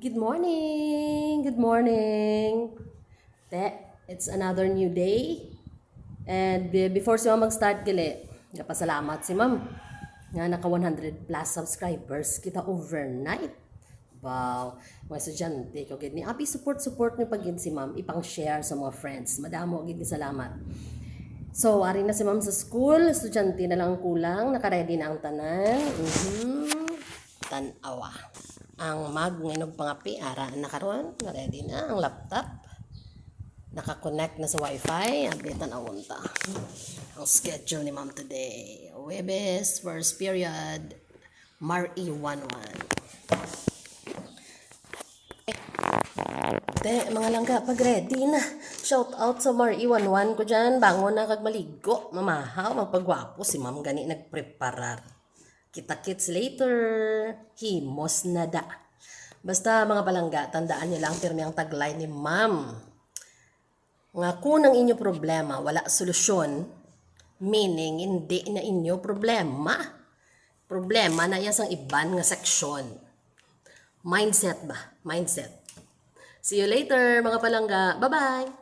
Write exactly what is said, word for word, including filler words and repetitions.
Good morning! Good morning! Te, it's another new day. And be- before si Ma'am mag-start gali, napasalamat si Ma'am nga naka one hundred plus subscribers kita overnight. Wow, mga estudyante ko gid ni abi, support support niyo pa gid si Ma'am, ipang-share sa mga friends. Madamo gid nga salamat. So, ari na si Ma'am sa school, estudyante na lang ang kulang, naka-ready na ang tanan. Mhm. Tan-awa. Ang mug nga inog pangape, ara na karon, ready na ang laptop. Naka-connect na sa wifi, abi, tan-awon ta. Ang schedule ni Ma'am today. Huwebes, first period, Mar E one one. Te, mga langga, pag ready na. Shout out sa Mar E one one ko dyan. Bangon na kag maligo. Mamahaw, magpagwapo si Ma'am gani nagpreparar. Kita-kits later. Himos na da. Basta, mga palangga, tandaan niyo lang pirmi ang tagline ni Ma'am. Nga kung ang inyo problema wala solusyon, meaning hindi na inyo problema. Problema na iya sang iban nga seksyon. Mindset ba? Mindset. See you later, mga palangga. Bye-bye!